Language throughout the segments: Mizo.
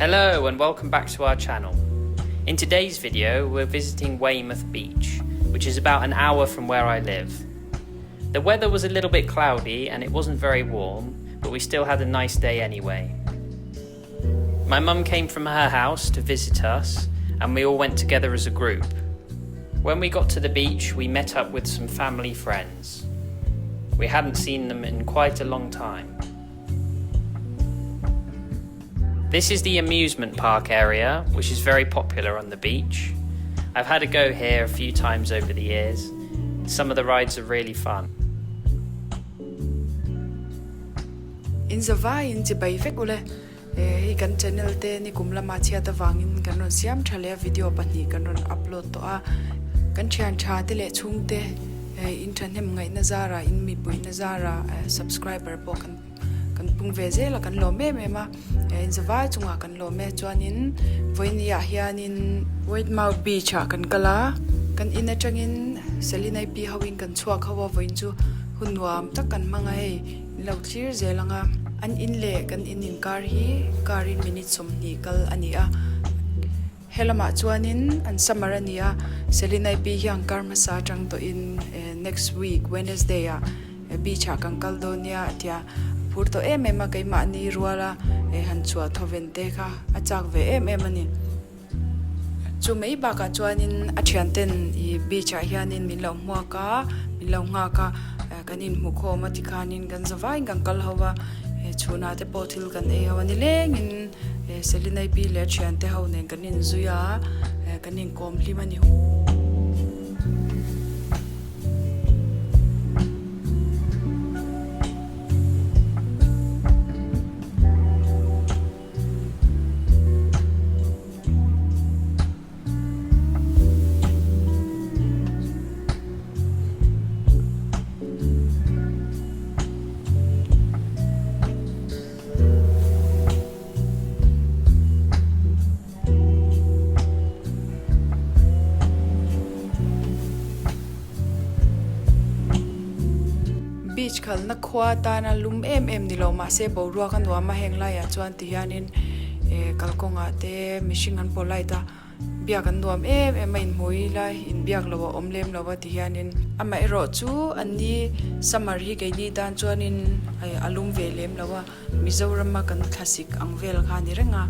Hello and welcome back to our channel. In today's video we're visiting Weymouth Beach, which is about an hour from where I live. The weather was a little bit cloudy and it wasn't very warm, but we still had a nice day anyway. My mum came from her house to visit us and we all went together as a group. When we got to the beach, we met up with some family friends. We hadn't seen them in quite a long time. This is the amusement park area, which is very popular on the beach. I've had a go here a few times over the years. Some of the rides are really fun. In zavaiin chibai vek ule. Hei kan channel te nikum lama chhiat avangin kan rawn siam tha leh a video pahnih kan rawn upload tawh a. Kan thian tha te leh chhungte in thahnem ngaihna zara in mipuina zara subscriber pawh kan kan pung ve zel a kan lawm em em a. In zavai chungah kan lawm e chuanin vawinia hianin Weymouth Beach ah kan kal a. Kan in atangin Selinai pi hoin kan chhuak ho a vawiin chu hun nuam tak kan hmang a hei. Min lo thlir zel ang a. An in leh kan in inkar hi car in minute 20 kal a ni a. Helamah chuanin an summer a ni a, Selinai pi hian kar hmasa atang tawhin next week Wednesday ah beach ah kan kal dawn nia a ti a. Phur tawh em em a keimahni ruala han chhuah thawven te kha a chak ve em em a ni. Chu mai bakah chuanin a thianten ih beach ah hianin min lo hmuak a, min lo nghak a, kan inhmu khawm a tikhanin kan za vaiin kan kal ho a, chhunah te pawh thil kan ei ho a nilengin Selinai pi leh a thiante ho nen kan inzui a, kan inkawm hlim a ni. Beach khalna khua tana lum em em ni lo mahse boruak a nuam a heng laiah chuan ti hianin eh kalkawngah te mihring an polite a biak an nuam em em a inhmui lai inbiak lo a awm lem lo a ti hianin amaherawh chu anni summer hi keini tan chuanin a lum ve lem lo a. Mizorama kan thlasik ang vel kha a ni reng a.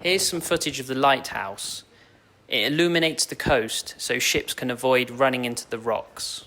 Here's some footage of the lighthouse. It illuminates the coast so ships can avoid running into the rocks.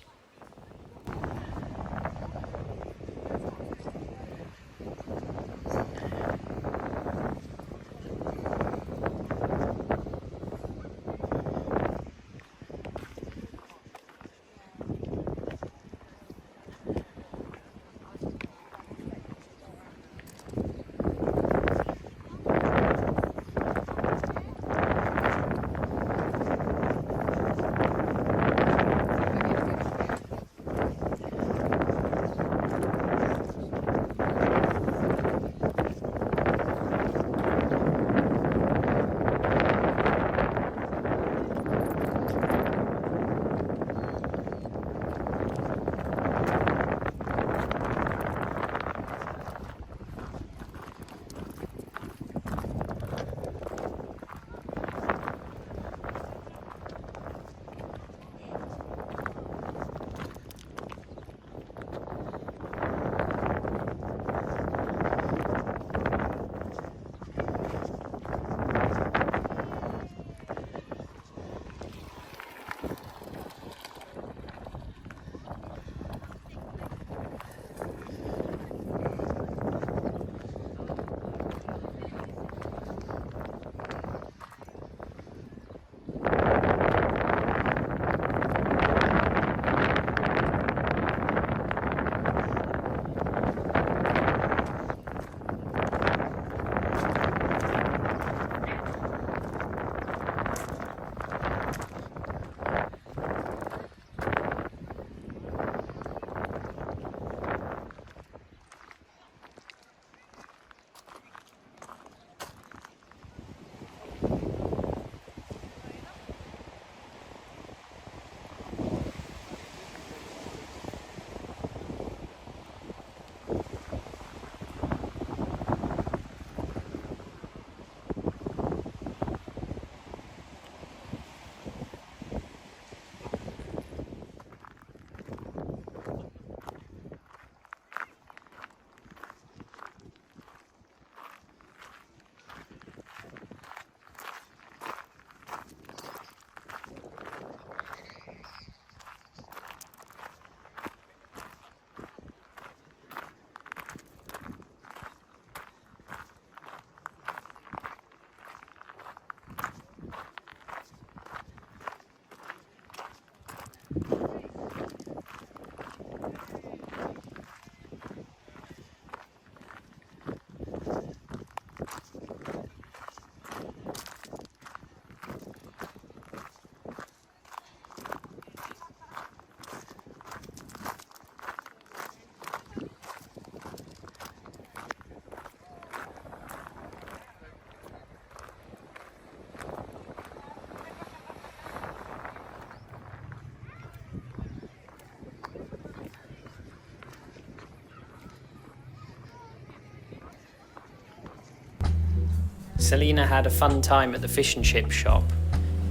Selina had a fun time at the fish and chip shop.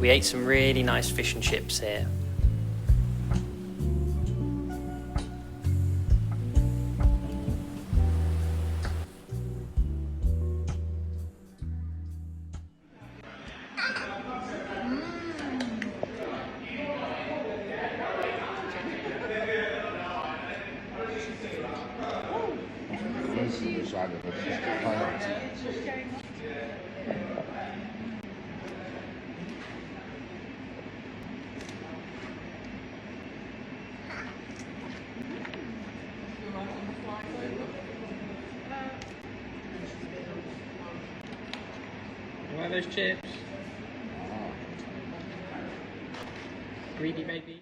We ate some really nice fish and chips here. You want those chips? Greedy baby.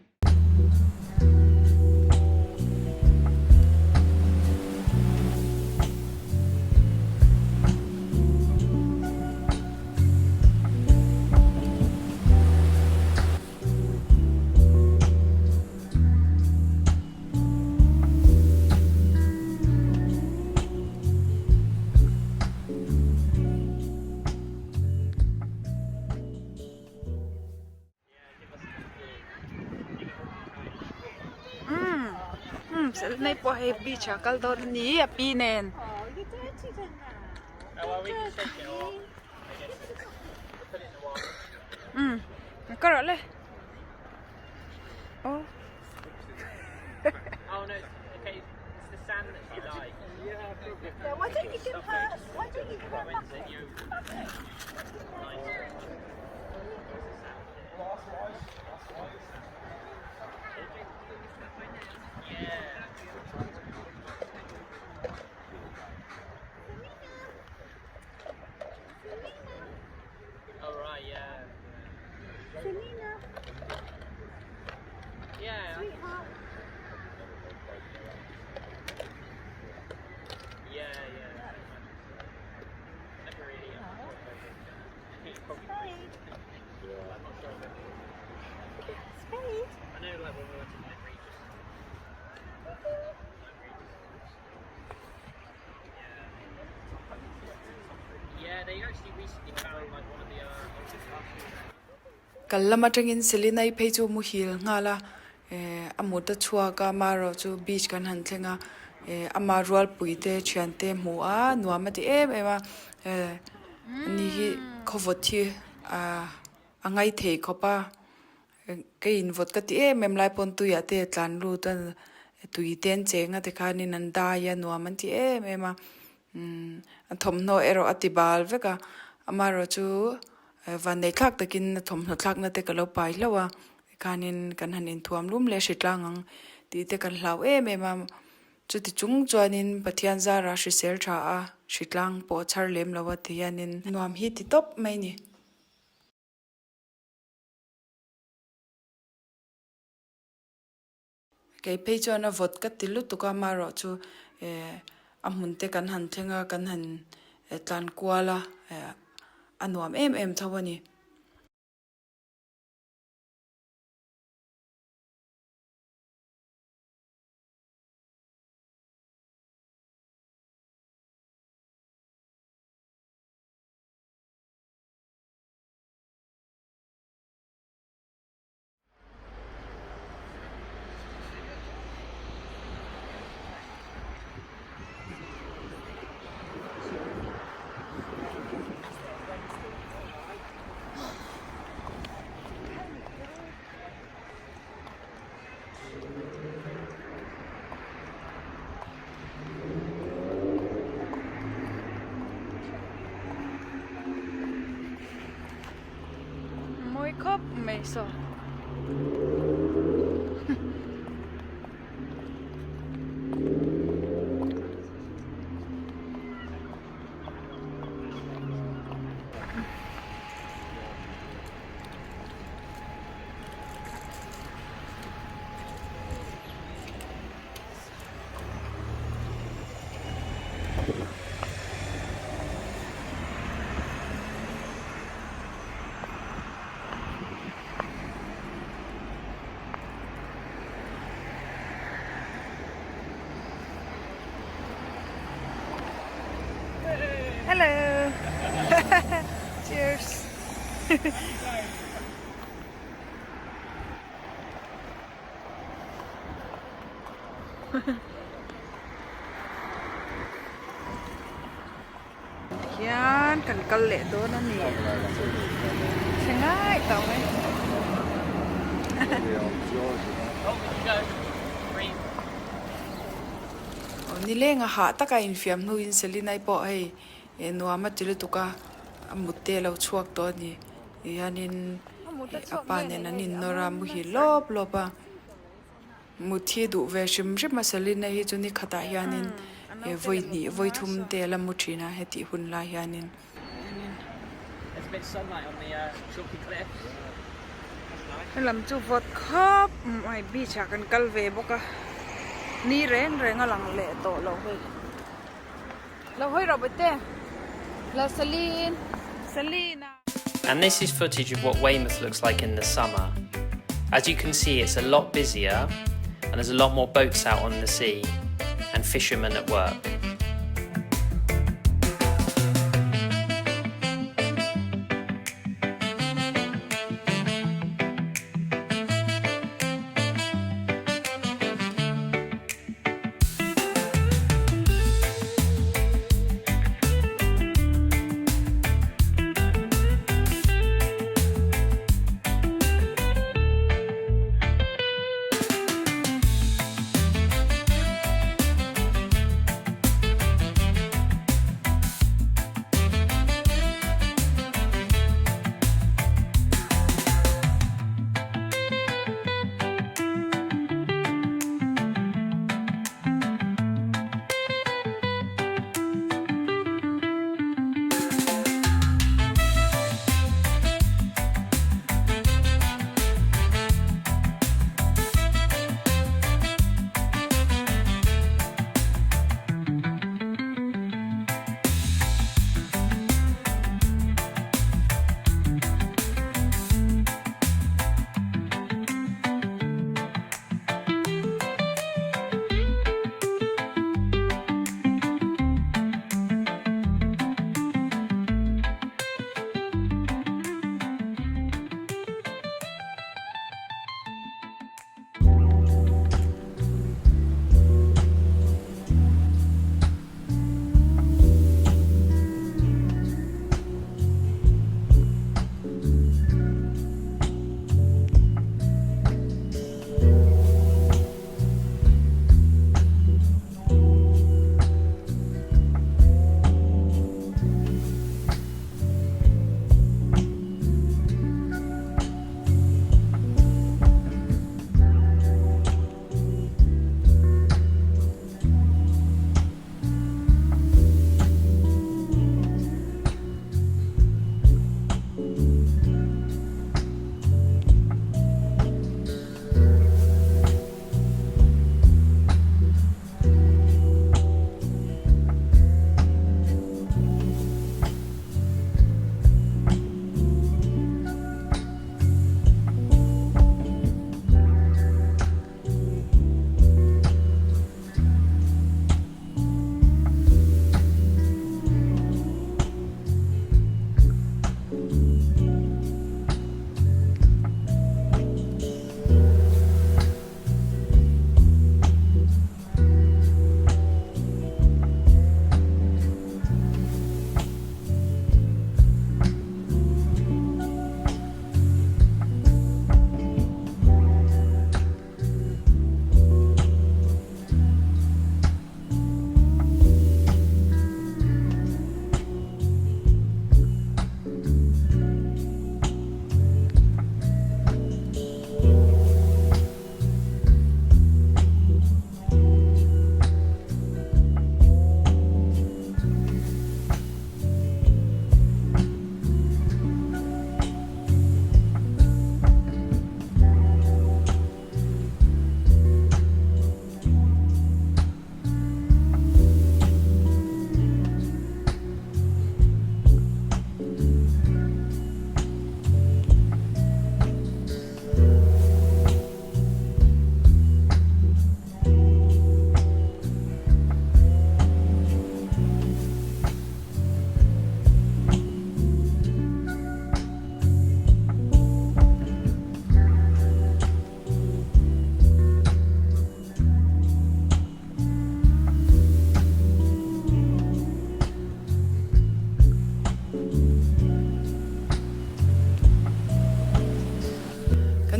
Umm Selnei pawh hei beach ah kal dawn a ni a pi nen. Kar le. Oh. Oh no, okay, it's the sand that she likes. Yeah, why don't you give her? Why don't you give her a bucket? Oh right, yeah. Selena, Yeah. sweetheart. Yeah. Never really. Probably. Spade. I'm not sure. If it- Spade. I know, like when we went to Lyme Regis. Lyme Regis. Yeah. Yeah, they actually recently found like one of the oldest fossils. Kal lam atangin Selena-i phei chu muhil nghal a, eh a mut a chhuak a, amaherawh chu beach kan han thleng a, eh ama rualpui te thian te hmu a nuam a ti em em a, eh ani hi khawvawt hi ah a ngai thei khawp a, ka invawt ka ti em em lai pawn tuiah te tlan lut a tui te an cheng a tikhanin an dai a nuam an ti em em a, umm a thawmhnaw erawh a ti bal vek a, amaherawh chu Vannei thlak takin a thawmhnaw thlakna te ka lo pai hlauh a, tikhanin kan han inthuam lum leh hritlang ang tih te kan hlau em em a, chuti chung chuanin Pathian zara hrisel tha a, hritlang pawh chhar lem lo a ti hianin nuam hi ti tawp mai ni. Kei phei chuan a vawt ka ti lutuk a, amaherawh chu eh a hmun te kan han thleng a, kan han tlan kual a, eh a nuam em em tho a ni. Mawi khawp mai saw. Hello. Cheers. Hian kan kal leh dawn a ni. Hre ngai tawh mai. Aw nileng a hah taka infiam hnuin Selinai pawh hei nuam a ti lutuk a, a mut te a lo chhuak tawh a ni. Tihianin a pa nen an innawr a, muhil lawp lawp a. Mut hi duh ve hrim hrim a, Selina hi chu ni khatah hianin vawi hnih vawi thum te a la mu thin a hetih hun lai hianin. Helam chu vawt khawp mai beach ah kan kal ve bawk a, ni reng reng a lang leh tawh lo hei. Lo hawi rawh bawihte, lo Selin, Selina. And this is footage of what Weymouth looks like in the summer. As you can see it's a lot busier and there's a lot more boats out on the sea and fishermen at work.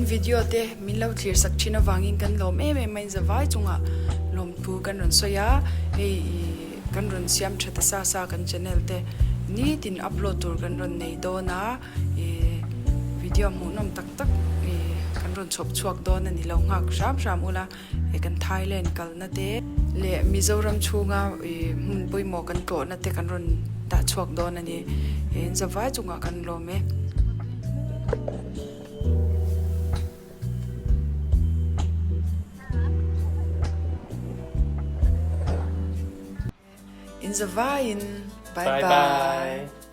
Kan video te min lo thlir sak thin avangin kan lawm em em a, in zavai chungah lawmthu kan rawn sawi a, hei kan rawn siam tha ta sa sa kan channel te nitin upload tur kan rawn nei dawn a, ih video hmuhnawm tak tak ih kan rawn chhawp chhuak dawn a ni lo nghak hram hram ula. He kan Thailand kalna te leh Mizoram chhunga ih hmun pawimawh kan tlawhna te kan rawn dah chhuak dawn a ni. He in zavai chungah kan lawm e. In zavaiin bye bye.